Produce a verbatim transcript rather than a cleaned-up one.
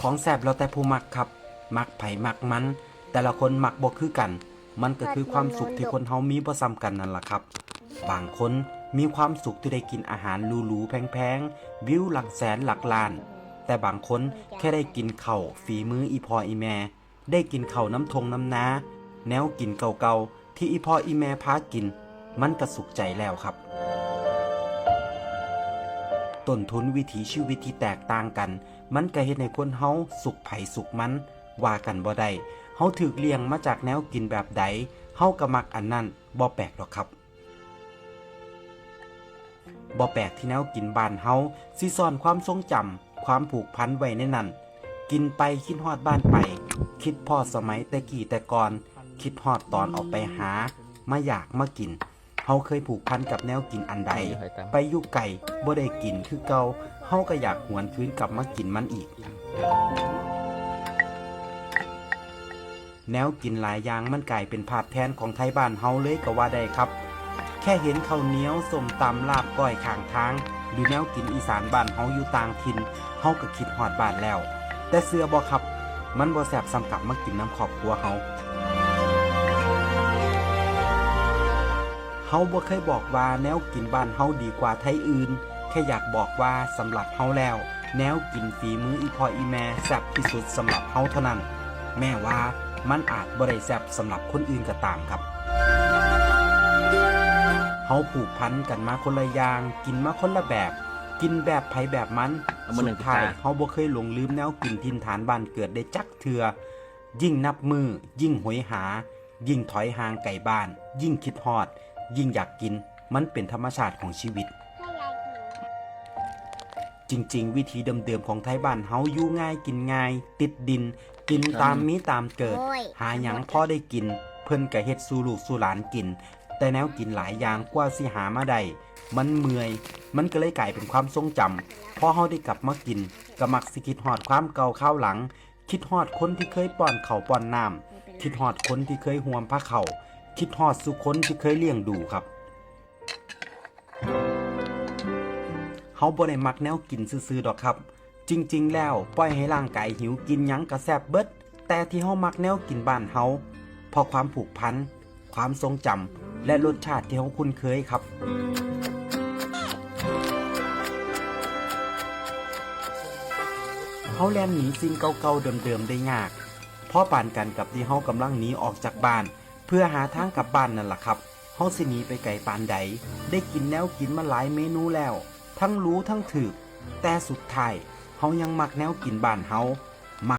ของแซ่บแล้วแต่ผู้มักครับ มักไผมักมัน แต่ละคนมักบ่คือกัน มันก็คือความสุขที่คนเฮามีบ่ซ้ำกันนั่นล่ะครับ บางคนมีความสุขที่ได้กินอาหารหรูๆแพงๆ วิวหลักแสนหลักล้าน แต่บางคนแค่ได้กินข้าวฝีมืออีพ่ออีแม่ ได้กินข้าวน้ำทงน้ำนา แนวกินเก่าๆที่อีพ่ออีแม่พากิน มันก็สุขใจแล้วครับ ต้นทุนวิถีชีวิตที่แตกต่างกัน มันก็เฮ็ดให้คนเฮาสุขไผสุขมัน ว่ากันบ่ได้ เฮาถูกเลี้ยงมาจากแนวกินแบบใด เฮาก็มักอันนั้น บ่แปลกดอกครับ บ่แปลกที่แนวกินบ้านเฮาสิซ่อนความทรงจำ ความผูกพันไว้ในนั้น กินไปคิดฮอดบ้านไป คิดพ้อสมัยแต่กี้แต่ก่อน คิดฮอดตอนออกไปหา มาอยากมากิน เฮาเคยผูกพันกับแนวกินอันใด ไปอยู่ไกลบ่ได้กินคือเก่า เฮาก็อยากหวนคืนกลับมากินมันอีก แนวกินหลายอย่างมันกลายเป็นภาพแทนของไทบ้านเฮาเลยก็ว่าได้ครับ แค่เห็นข้าวเหนียว ส้มตำ ลาบก้อยข้างทาง หรือแนวกินอีสานบ้านเฮาอยู่ต่างถิ่น เฮาก็คิดฮอดบ้านแล้ว แต่เชื่อบ่ครับ มันบ่แซ่บส่ำกลับมากินนำครอบครัวเฮา เฮาบ่เคยบอกว่าแนวกินบ้านเฮาดีกว่าไทอื่น แค่อยากบอกว่าสำหรับเฮาแล้ว แนวกินฝีมืออีพ่ออีแม่แซ่บที่สุดสำหรับเฮาเท่านั้น แม้ว่ามันอาจบ่ได้แซ่บสำหรับคนอื่นก็ตามครับ เฮาผูกพันกันมาคนละอย่าง กินมาคนละแบบ กินแบบไผแบบมัน เอามาหนึ่ง สุดท้าย จ้า เฮาบ่เคยหลงลืมแนวกินถิ่นฐานบ้านเกิดได้จักเทื่อ ยิ่งนับมื้อ ยิ่งโหยหา ยิ่งถอยห่างไกลบ้าน ยิ่งคิดฮอด ยิ่งอยากกิน มันเป็นธรรมชาติของชีวิต จริงๆ วิถีเดิมๆของไทบ้านเฮาอยู่ง่ายกินง่าย ติดดิน กินตามมีตามเกิด โอ้ย หาหยังพอได้กิน เพิ่นก็เฮ็ดสู่ลูกสู่หลานกิน แต่แนวกินหลายอย่างกว่าสิหามาได้ มันเมื่อย มันก็เลยกลายเป็นความทรงจำ พอเฮาได้กลับมากิน ก็มักสิคิดฮอดความเก่าคราวหลัง คิดฮอดคนที่เคยป้อนข้าวป้อนน้ำ คิดฮอดคนที่เคยห่วมผ้าข้าว คิดฮอดสู่คนที่เคยเลี้ยงดูครับ เฮาบ่ได้มักแนวกินซื่อๆดอกครับ จริงๆแล้วปล่อยให้ร่างกายหิวกินหยังก็แซ่บเบิด แต่ที่เฮามักแนวกินบ้านเฮา เพราะความผูกพัน ความทรงจำ และรสชาติที่เฮาคุ้นเคยครับ เฮาแล่นหนีสิ่งเก่าๆเดิมๆได้ยาก พอปานกันกับที่เฮากำลังหนีออกจากบ้าน เพื่อหาทางกลับบ้านนั่นล่ะครับ เฮาสิหนีไปไกลปานใด ได้กินแนวกินมาหลายเมนูแล้ว ทั้งหรูทั้งถูก แต่สุดท้าย เฮายังมักแนวกินบ้านเฮา